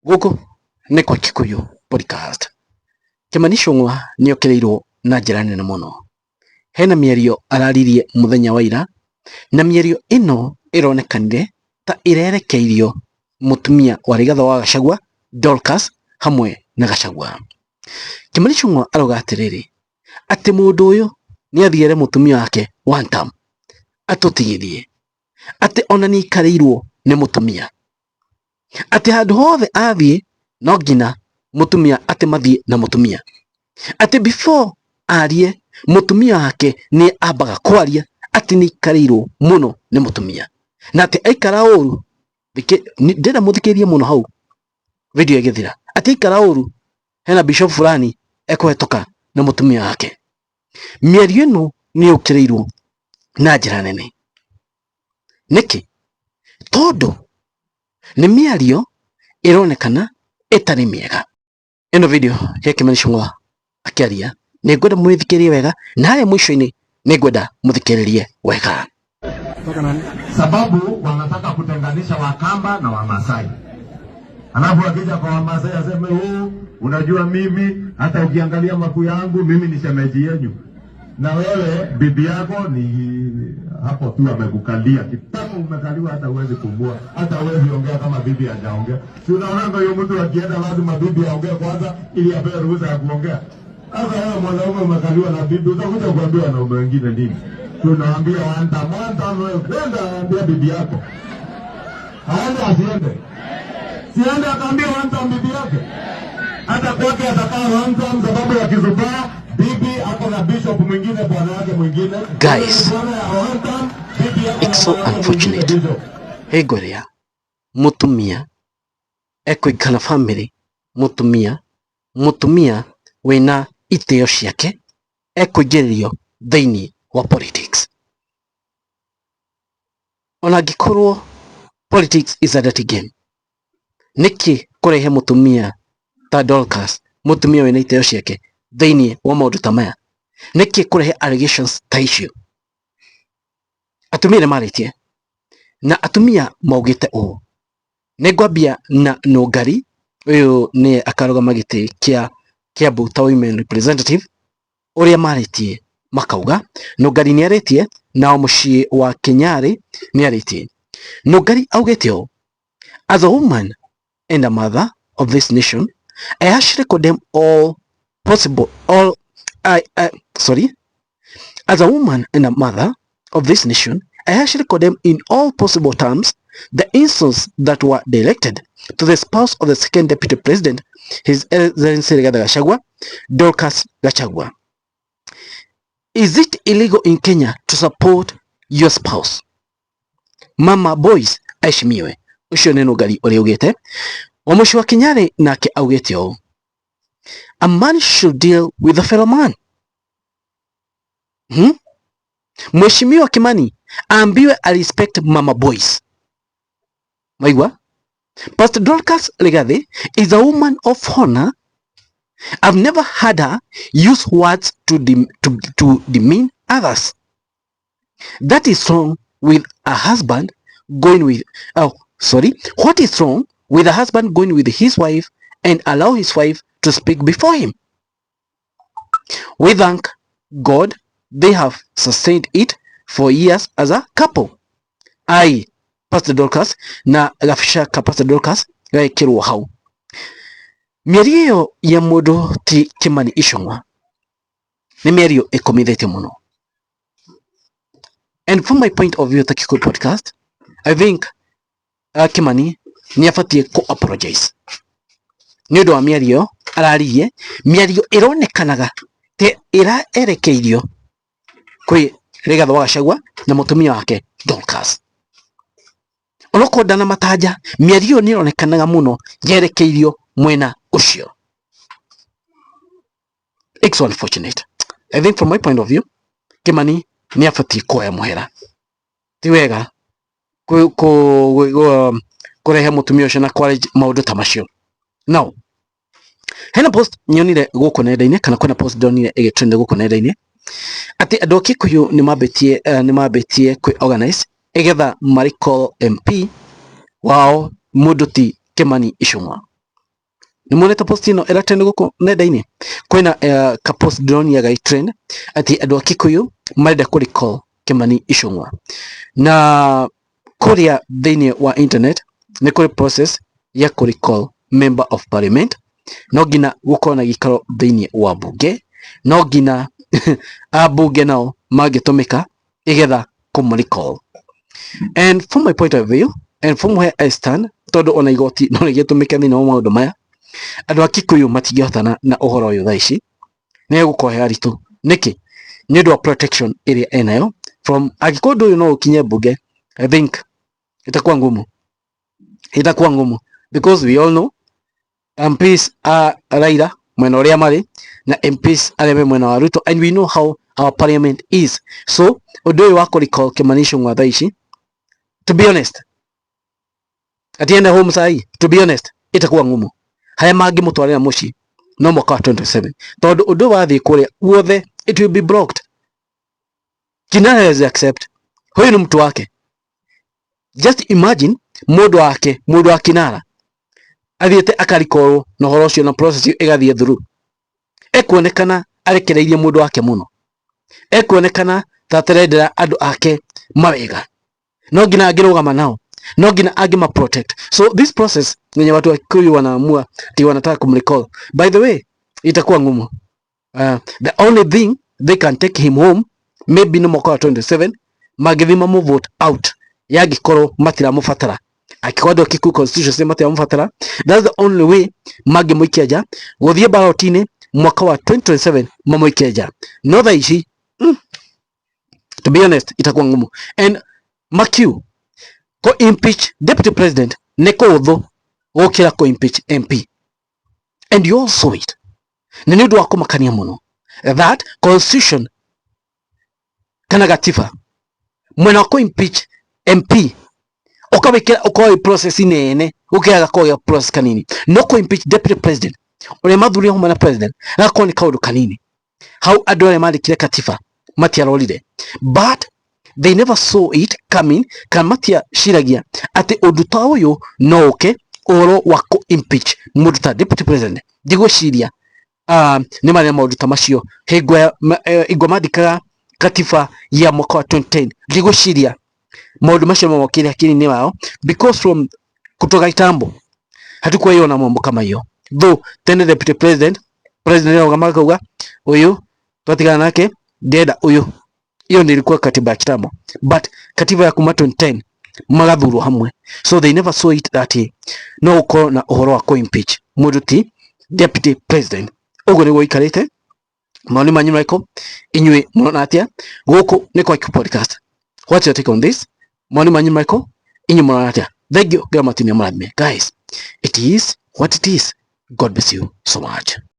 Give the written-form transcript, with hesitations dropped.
Gũkũ nĩ kwa Kikuyu Podcast. Kĩmani Ichung'wa nĩ okĩrĩirwo na njĩra nene mũno. Hena mĩario araririe mũthenya wa ira, na mĩario ĩno ĩronekanire ta ĩrerekeirio mũtumia wa Rigathĩ wa Gachagua, Dorcas hamwe na Gachagua. Kĩmani Ichung'wa arauga atĩrĩrĩ, atĩ mũndũ ũyũ nĩ athiĩ ere mũtumia wake one term atũtigithie, atĩ ona nĩ aikarĩirwo nĩ mũtumia, atĩ handũ hothe athiĩ no nginya mũtumia atĩ mathiĩ na mũtumia, atĩ before arie mũtumia wake nĩ ambaga kwaria atĩ nĩ aikarĩirwo mũno nĩ mũtumia, na atĩ aikara ũru, ndĩrenda mũthikĩrĩrie mũno hau video ĩgĩthira, atĩ aikara ũru hena bishop fulani ekũhetũka na mũtumia wake. Mĩario ĩno nĩ yũkĩrĩirwo na njĩra nene. Nĩkĩ? Tondũ nĩ mĩario ĩronekana ĩtarĩ mĩega. Ĩno video ya Kĩmani Ichung'wa akĩaria nĩ ngwenda mũmĩthikĩrĩrie wega, na harĩa mũico-inĩ nĩ ngwenda mũthikĩrĩrie wega. Sababu wanataka kutenganisha Wakamba na Wamasai, alafu akija kwa Wamasai aseme, oh, unajua mimi hata ukiangalia makuu yangu mimi ni shemeji yenyu, na wewe bibi yako ni hapo tu amekukalia kitambo, umekaliwa hata huwezi kumua, hata huwezi ongea kama bibi hajaongea. Si unaona huyo mtu akienda lazima bibi aongee kwanza ili apewe ruhusa ya kuongea. Sasa wewe mwanaume umekaliwa na bibi, utakuja kuambia wanaume wengine nini? Tunaambia one term, one term, wewe kwenda ambia bibi yako aende asiende, siende akaambia one term bibi yake, hata kwake atakaa one term, sababu ya kizubaa bibi ako na bishop mwingine, bwana yake mwingine. Guys, Bwana ya one term, bibi ako na it's so bwana yake mwingine unfortunate. bishop. Hingo ĩrĩa mũtumia ekũingana family, mũtumia mũtumia wĩna itĩo ciake ekũingĩrĩrio thĩinĩ wa politics. Ona angĩkorwo politics is a dirty game, nĩkĩ kũrehe mũtumia ta Dorcas, mũtumia wĩna itĩo ciake thĩinĩ wa maũndũ ta maya? Nĩkĩ kũrehe allegations ta icio? Atumia nĩ marĩtie na atumia maugĩte ũũ. Nĩ ngwambia na Nũngari, ũyũ nĩye akarũgama gĩtĩ kĩa Kiambu ta women representative, ũrĩa marĩtie makauga. Nũngari nĩ arĩtie nao mũciĩ wa Kĩnyarĩ nĩ arĩtie. Nũngari augĩte ũũ, as a woman and a mother of this nation, I harshly condemn all possible all I sorry as a woman and a mother of this nation, I harshly condemn in all possible terms the insults that were directed to the spouse of the second deputy president, His Excellency Rigathi Gachagua, Dorcas Gachagua. Is it illegal in Kenya to support your spouse? Mama boys aheshimiwe. Ũcio nĩ Nũngari ũrĩa augĩte. Wamũciĩ wa Kĩnyarĩ nake augĩte ũũ, a man should deal with a fellow man. Mheshimiwa Kimani aambiwe a respect mama boys. Maigua? Pastor Dorcas Rigathi is a woman of honor. I've never heard her use words to demean others. That is wrong with a husband going with, oh, sorry. What is wrong with a husband going with his wife and allow his wife to speak before him? We thank God they have sustained it for years as a couple. I, Pastor Dorcas, na gabica ka Pastor Dorcas gagĩkĩrwo hau. Mĩario ĩyo ya mũndũ ti Kimani Ichung'wa nĩ mĩario ĩkũmithĩtie mũno. And from my point of view, the Kikuyu Podcast, I think Kimani nĩ abatiĩ kũ apologize nĩ ũndũ wa mĩario araririe, mĩario ĩronekanaga ta ĩraerekeirio kwĩ Rigathĩ wa Gachagua na mũtumia wake Dorcas. Onokorwo ndanamatanja, mĩario ĩyo nĩ ĩronekanaga mũno yerekeirio mwena ũcio. It's so unfortunate. I think from my point of view, Kimani nĩ abatiĩ kuoya mũhera. Ti wega kũrehe mũtumia ũcio na kwaria maũndũ ta macio. Now, hena post nyonire gũkũ nenda-inĩ kana kwĩna post ndonire ĩgĩtrend gũkũ nenda-inĩ atĩ andũ a Kikuyu nĩ mambĩtie nĩ mambĩtie kwĩ organize ĩgetha ma recall MP wao mũndũ ti Kimani Ichung'wa. Nĩ muonete post ĩno ĩra trend gũkũ nenda-inĩ? Kwĩna ka post ndĩronire gai trend atĩ andũ a Kikuyu marenda kũ recall Kimani Ichung'wa. Na kũrĩa thĩinĩ wa internet nĩ kũrĩ process ya kũ recall member of parliament. No nginya gũkorwo na gĩikaro thĩinĩ wa bunge, no nginya ambunge nao mangĩtũmĩka igetha kũmũ recall. And from my point of view and from where I stand, tondũ ona igoti no rĩgĩtũmĩke thĩinĩ wa maũndũ maya, andũ a Kikuyu matingĩhotana na ũhoro ũyũ thaa ici, nĩ egũkorwo he haritũ. Nĩkĩ? Nĩ ũndũ wa protection ĩrĩa enayo from angĩkorwo ũndũ ũyũ no ũkinye bunge, I think itakuwa ngumu, itakuwa ngumu because we all know MPs a Raila mwena ũrĩa marĩ na MPs arĩa me mwena wa Ruto, and we know how our parliament is. So ũndũ ũyũ wa kũ recall Kimani Ichung'wa thaa ici, to be honest, atiende home sahi, to be honest, itakuwa ngumu. Harĩa mangĩmũtwarĩra mũciĩ no mwaka wa 2027, tondũ ũndũ wathiĩ kũrĩa guothe it will be blocked. Kinara hawezi accept huyu ni mtu wake. Just imagine mũndũ wake, mũndũ wa Kinara athiĩte akarikorwo na ũhoro ũcio na process ĩyo ĩgathiĩ through, ekuonekana arekereirie mũndũ wake mũno, ekuonekana ta atarendera andũ ake mawega, no nginya angĩrũgama nao, no nginya angĩma protect. So this process yenye watu wa Kikuyu wanaamua ati wanataka kumrecall, by the way, itakuwa ngumu. The only thing they can take him home maybe no mwaka wa 27 mangĩthiĩ mamũ vote out, yangĩkorwo matiramũbatara, angĩkorwo andũ a Kikuyu constituency matiramũbatara, that's the only way mangĩmũikia nja, gũthiĩ ballot-inĩ mwaka wa 2027 mamũikie nja. No thaa ici, to be honest, itakuwa ngumu. And mark you, ko impeach deputy president nĩ kũhũthũ gũkĩra kũ impeach MP, and you all saw it. Na nĩ ũndũ wa kũmakania mũno that constitution kana gatiba mwena wa kũ impeach MP ũkawĩkĩra ũkorwo wĩ process nene gũkĩra gakorwo gĩa process kanini, no kũ impeach deputy president ũrĩa mathurire hamwe na president gakorwo nĩ kaũndũ kanini. Hau andũ arĩa mandĩkire katiba matiarorire, but they never saw it coming, kana matiaciragia atĩ ũndũ ta ũyũ no ũke, ũhoro wa kũ impeach mũndũ ta deputy president. Ndigwĩciria nĩ marĩ na maũndũ ta macio hingo ya hingo mandĩkaga katiba ya mwaka wa 2010. Ndigwĩciria maũndũ macio mamokire akili-inĩ wao, because from kutoka kitambo hatukuwaiona mambo kama hiyo. Though tene deputy president, president arũgamaga akauga ũyũ twatigana nake, ndĩrenda ũyũ. Hiyo ndio ilikuwa katiba ya kitambo, but katiba ya kuma 2010 magathurwo hamwe, so they never saw it that no ũkorwo na ũhoro wa kũ impeach mũndũ ti deputy president. Ũguo nĩguo ikarĩte. Maoni manyu marĩkũ? Inyuĩ mũrona atĩa? Gũkũ nĩ kwa podcast. What's your take on this? Maoni manyu marĩkũ? Inyuĩ mũrona atĩa? Thank you. Ngai matimia mũrathime. Guys, it is what it is. God bless you so much.